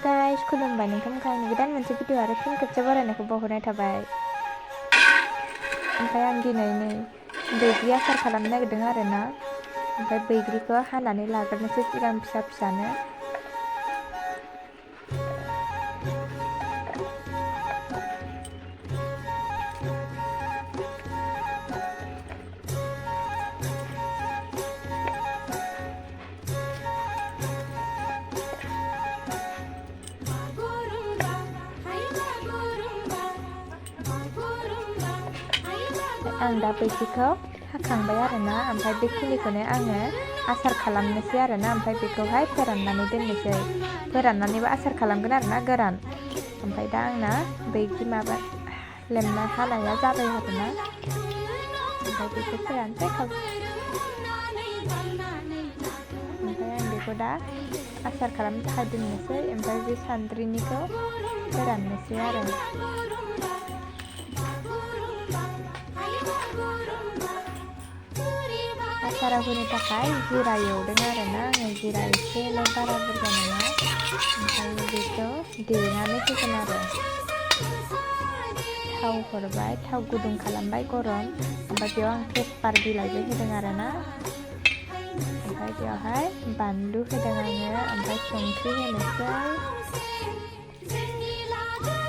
guys, खुलुमबाय नोंथांमोनखौ आंनि गोदान मोनसे भिडिअ आरो फिन खेबसे बरायनायखौ बावहरनाय थाबाय। ओमफ्राय आं दिनै नै बैग्रि आसार खालामनो नागिरदों आरोना। ओमफ्राय बैग्रिखौ हानानै लाग्रोनोसै सिगां फिसा फिसानो। आं दा बैग्रिखौ हाखांबाय आरोना। ओमफ्राय बेखिनिखौनो आङो आसार खालामनोसै आरोना। ओमफ्राय बेखौहाय फोराननानै दोननोसै। फोराननानैबो आसार खालामगोन आरोना गोरान। ओमफ्राय दा आंना बैग्रि माबा लेमना हानाया जाबाय आरोना। ओमफ्राय बेखौ फोरानसै ओमफ्राय आं बेखौ दा आसार खालामनो थाखाय दोननोसै। ओमफ्राय बे सान्द्रिनिखौ फोराननोसै आरो। आसाराव होनो थाखाय जिरा एवदों आरोना आङो। जिरा एसेल' बारा बुरजा नङा। ओमफ्राय बेखौ देनानै होगोन आरो। थाव हरबाय, थाव गुदुं खालामबाय गरम। ओमफ्राय बेयाव आं तेजपात बिलाइबो होदों आरोना। ओमफ्राय बेयावहाय बानलु होदों आङो। ओमफ्राय संख्रि होनोसै।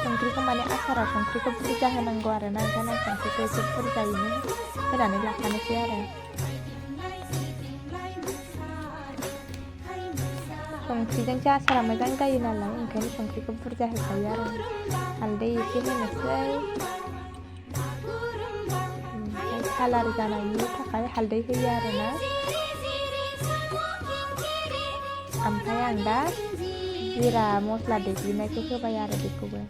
संख्रिखौ माने आसाराव संख्रिखौ बुरजा होनांगौ आरोना। ओंखायनो आं संख्रिखौ एसे बुरजायैनो होनानै लाखानोसै आरो। संख्रिजोंसो आसारा मोजां जायो नालाय, ओंखायनो संख्रिखौ बुरजा होखायो आरो। हालदै एसे होनोसै। ओमफ्राय कालार जानायनि थाखाय हालदै होयो आरोना। ओमफ्राय आं दा जिरा मस्ला देग्लिनायखौ होबाय आरो बेखौबो।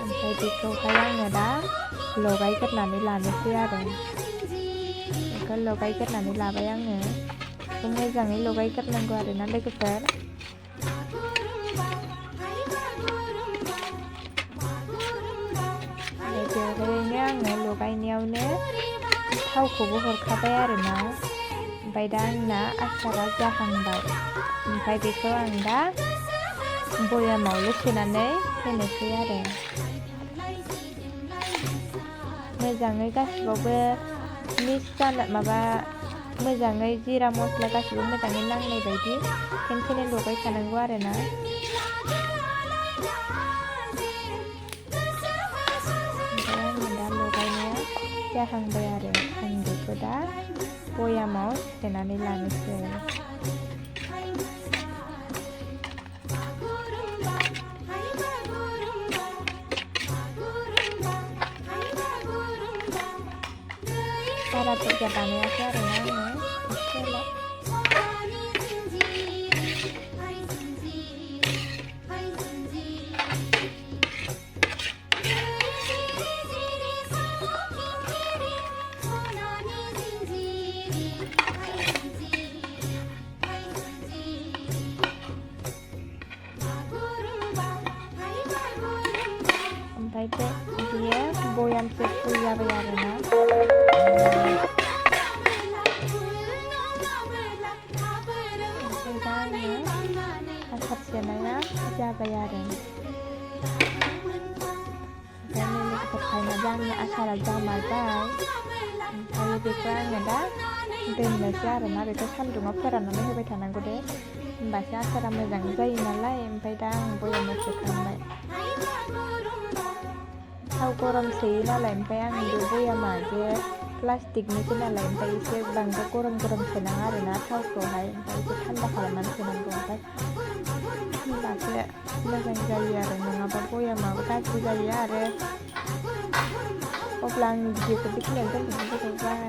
ओमफ्राय बेखौहाय आङो दा लगायग्रोनानै लानोसै आरो। बेखौ लगायग्रोनानै लाबाय आङो। बेखौ मोजाङै लगायग्रोनांगौ आरोना लोगोफोर। बेवहायनो आङो लगायनायावनो थावखौबो हरखाबाय आरोना। ओमफ्राय दा आंना आसारा जाहांबाय। ओमफ्राय बेखौ आं दा बयामावल' सोनानै होनोसै आरो। मोजाङै गासिबावबो मिक्स जाना मोजाङै जिरा मस्ला गासिबो मोजाङै नांनाय बायदि खेनसेनो लगायखानांगौ आरोना। ओमफ्राय आङो दा लगायनाया जाहांबाय आरो। आं बेखौ दा बयामाव सोनानै लानोसै। बारा बुरजा बानायाखै आरोना आङो एसेल'। ओमफ्राय बियो बयामसे फुल जाबाय आरोना। ओमफ्राय दा आङो आसार सोनाया जाबाय आरो। ओमफ्राय लोगोफोर फाइनालि आंनि आसारा जामारबाय। ओमफ्राय बेखौ आङो दा दोननोसै आरोना। बेखौ सान्दुङाव फोराननानै होबाय थानांगौ दे, होमबासो आसारा मोजां जायो नालाय। ओमफ्राय दा आं बयामाव सोखांबाय। थाव गरम सोयो नालाय। ओमफ्राय आं बे बयामा जे प्लास्टिकनिसो नालाय। ओमफ्राय एसे बांद्राय गरम सोनाङा आरोना थावखौहाय। ओमफ्राय एसे थान्दा खालामनानै सोनांगौ। ओमफ्राय होमबासो मोजां जायो आरो। नङाबा बयामाबो गाज्रि जायो आरो। अब्ला आंनि भिडिअखौ बेखिनियावनो दोनथ'नोसै।